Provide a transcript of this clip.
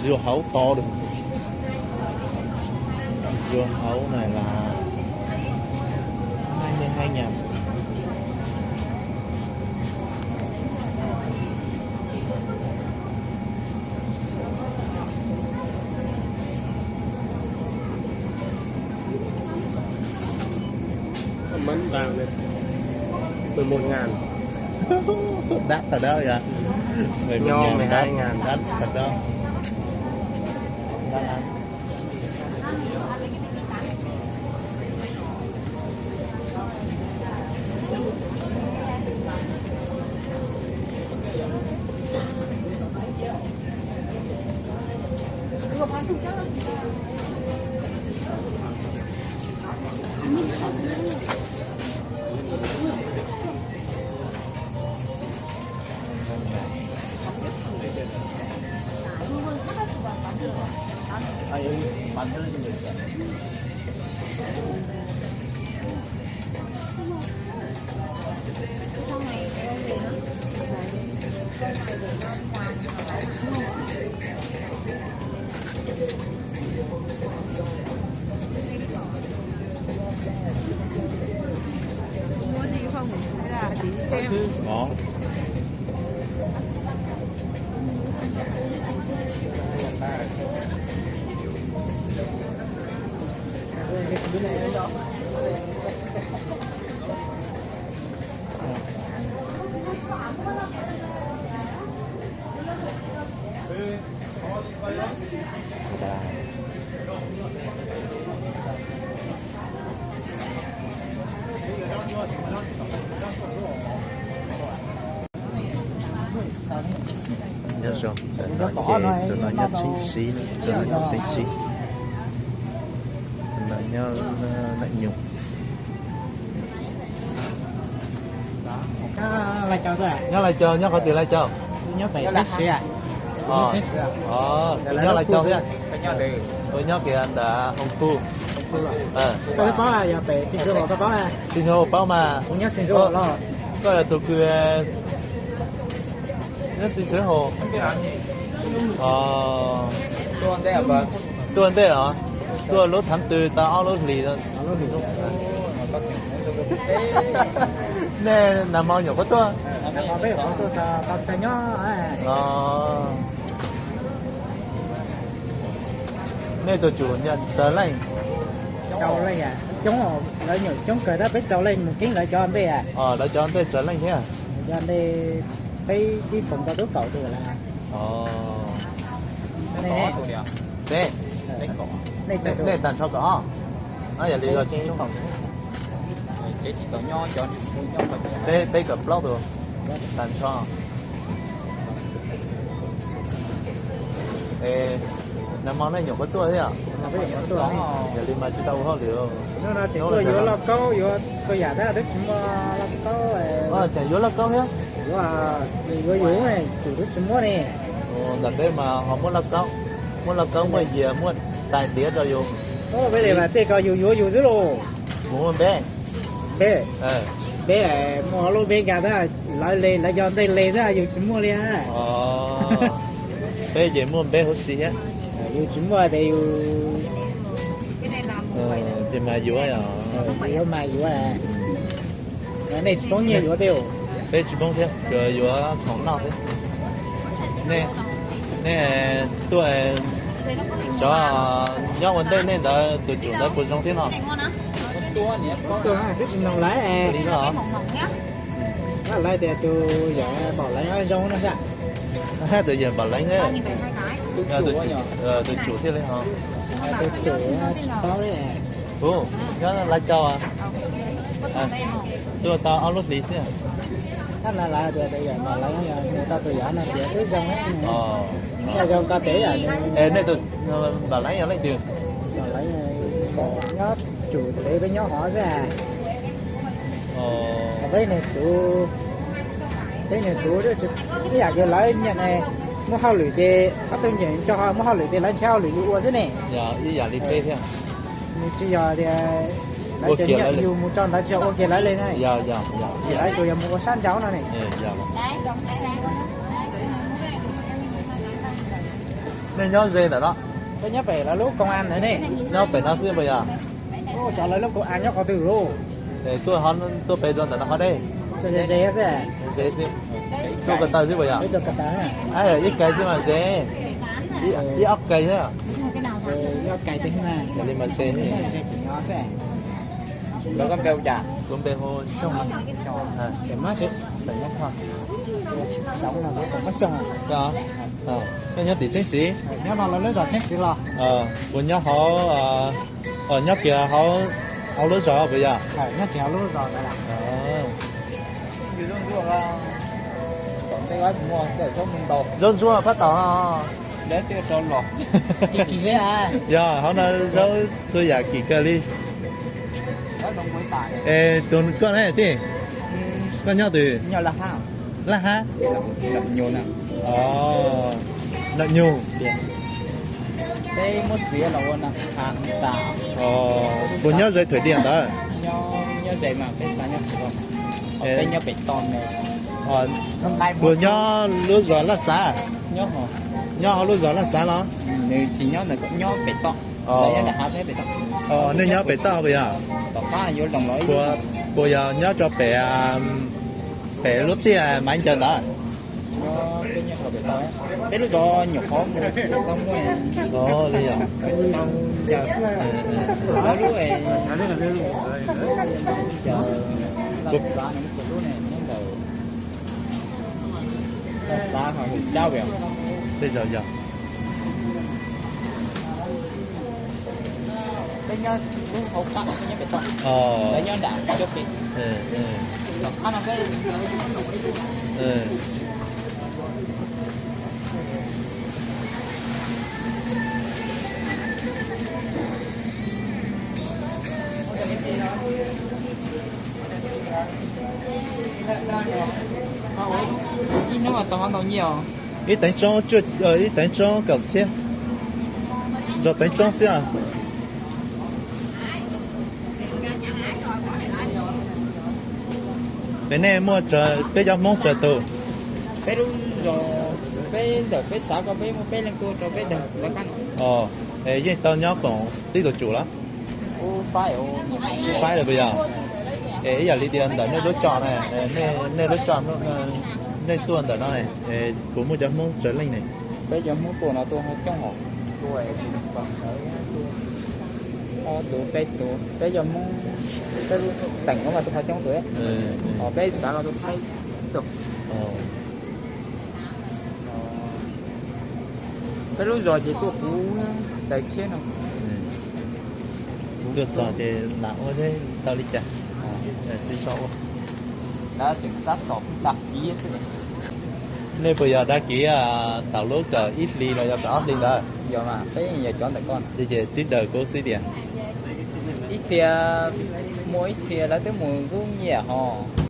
Dưa hấu to được. Dưa hấu này là hai mươi hai ngàn. Mắm vàng này, mười một ngàn. Đắt thật đó vậy? Mười một ngàn đắt, đắt thật đó. Đắt lắm. Ủa. Nyob zoo, tus no ces tus no nyob Txheeb Sib, tus no nyob Txheeb Sib, tus no nyob Naj Nyug. Nyob Lai Châu, nyob qhov twg Lai Châu? Nyob Txheeb Sib. Nyob Lai Châu thiab. Ua nyob kiag ntawm Hoo Khu. Koj paub, yog pem Xeev Khuam koj paub. Xeev Khuam paub mas. Koj yog tus kws nyob Xeev Khuam. Tuaj ntej los? Tuaj lub tháng tư tau ob lub hlis. Nej nag hmo nyuam qhuav tuaj? Nej tus tsum nyob tsawg leej? Coob, lawv nyuam coob kawg tab peb rau leej mus keeb lawv cov ntej. Lawv cov ntej tsawg leej thiab? Cov ntej peb ib foom rau tub kaum tus lawm. Nej tag nrho kaum ob, yog li tsis tsoob. Peb, peb kaum plaub tus tag nrho. Es nag hmo nej nyuam qhuav tuaj thiab? Yog li mas tsis tau ua hauj lwm. Hnub no tseem tuaj yuav lauj kaub, yuav txhua yam tab twb tsis muaj lauj kaub. Tseem yuav lauj kaub thiab? Yuav, yuav yus, tsum twb tsis muab ne. Ntawm peb mas ho muab lauj kaub, muab lauj kaub muaj yias muaj tais diav rau yus. Peb li mas tej ko yus yuav yus xwb lauj. Mus muaj npeb. Npeb, npeb muaj ob lub npeb nkag tab, lawv le lawv cov ntej le tab yus tsis muaj li. Peb ces muaj npeb huv si thiab. Yus tsis muaj ces yus, ces mas yuav, yuav mas yuav. Nej tsis poob nyiaj yuav tej. Peb tsis poob thiab, tsuas yuav khoom noj thiab. Nej, nej tuaj, cov nyob ua ntej nej ntawd tus tsum ntawd puas zoo thiab no? Twb tsis noog lawv. Li no. Lawv tias tus yawm Npaum Leev zoo no xwb. Tus yawm Npaum Leev thiab. Tus tsum thiaj li ho. Tus tsum tsis paub li. Kuv nyob Lai Châu, tuaj tau ob lub hlis xwb. Thab no lawv tias tus yawm Npaum Leev yog mus tau tus yawm no tias twb zoo, zoo ko tev yom. Es nej tus Npaum Leev yog leej twg? Npaum Leev nyob tsum tsev peb nyob hov xwb. Peb niag tsum, peb niag tsum ib yam tias lawv nyiam ne, muaj hauj lwm ces ob tug nyiam tso, muaj hauj lwm ces lawv nrhiav hauj lwm yus ua xwb ne. Ib yam li peb thiab. Nws tsis yog tias lawv cov nyiam yus mus tso ntawd tsis yog ua kiag lawv li na. Lawv tsuas yog mus ua sab nraud no ne. Nej nyob ze ntawm no? Nyob pem lawv lub công an ne. Nyob pem no xwb puas yog? Xyov lawv lub công an nyob qhov twg lauj. Tuaj, tuaj pem rau ntawm no qhov deb. Ze xwb. Tuaj ko taw xwb puas yog? Ib kais xwb mas ze. Ib ob kais xwb. Li mas ze. Kuv npe hu Xyooj. Nej nyob tim Txheeb Xiv? Puas nyob hauv, nyob kiag hauv lub zos puas yog? Zaub ntsuab pab tau. Yog hauv no zaub txhua yam kim kawg li. Es tus koj ne tij, koj nyob twg? Laj Hab. Naj Nyug. Puas nyob ze Thwm Diam ntawd? Puas nyob lub zos Laj Xav? Nyob hauv lub zos Laj Xav los? Nej nyob pem toj puas yog? Puas yog nyob rau pem, pem lub tiaj Maiv Ncaws ntawd? Li os. Tej zaum yog. Ib teev tsoob, ib teev tsoob kaum txhiab, zog teev tsoob xwb. Es nej muaj, peb cov Hmoob tsawg tus? Peb lub zos, peb ntawm peb xav ko peb muaj peb leej tuaj rau peb ntawd. Es yeej tau nyob koom tib tug tsum los? Faib lawm puas yog? Es ib yam li tias ntawm nej lub tso na, nej lub tso, nej tuaj ntawm no ne, puas muaj cov Hmoob tsawg leej ne? Peb cov Hmoob tuaj no tuaj coob os. Ob tus peb tus, peb cov Hmoob, peb lub teem no mas tuaj qhov coob tus, peb xav los tuaj Thaib tus. Peb lub zos ces tuaj puv daim tshiab no. Tuaj txog ces lam ua seb tau li cas, sib tso ua. Nej puas yog dag kiv thaum lub kawm ib hlis los yog kawm ob hlis ntawd? Ces twb daws kuv xwb tiag. Ib txhia, muaj ib txhia lawv twb mus ntxub nyiaj hos.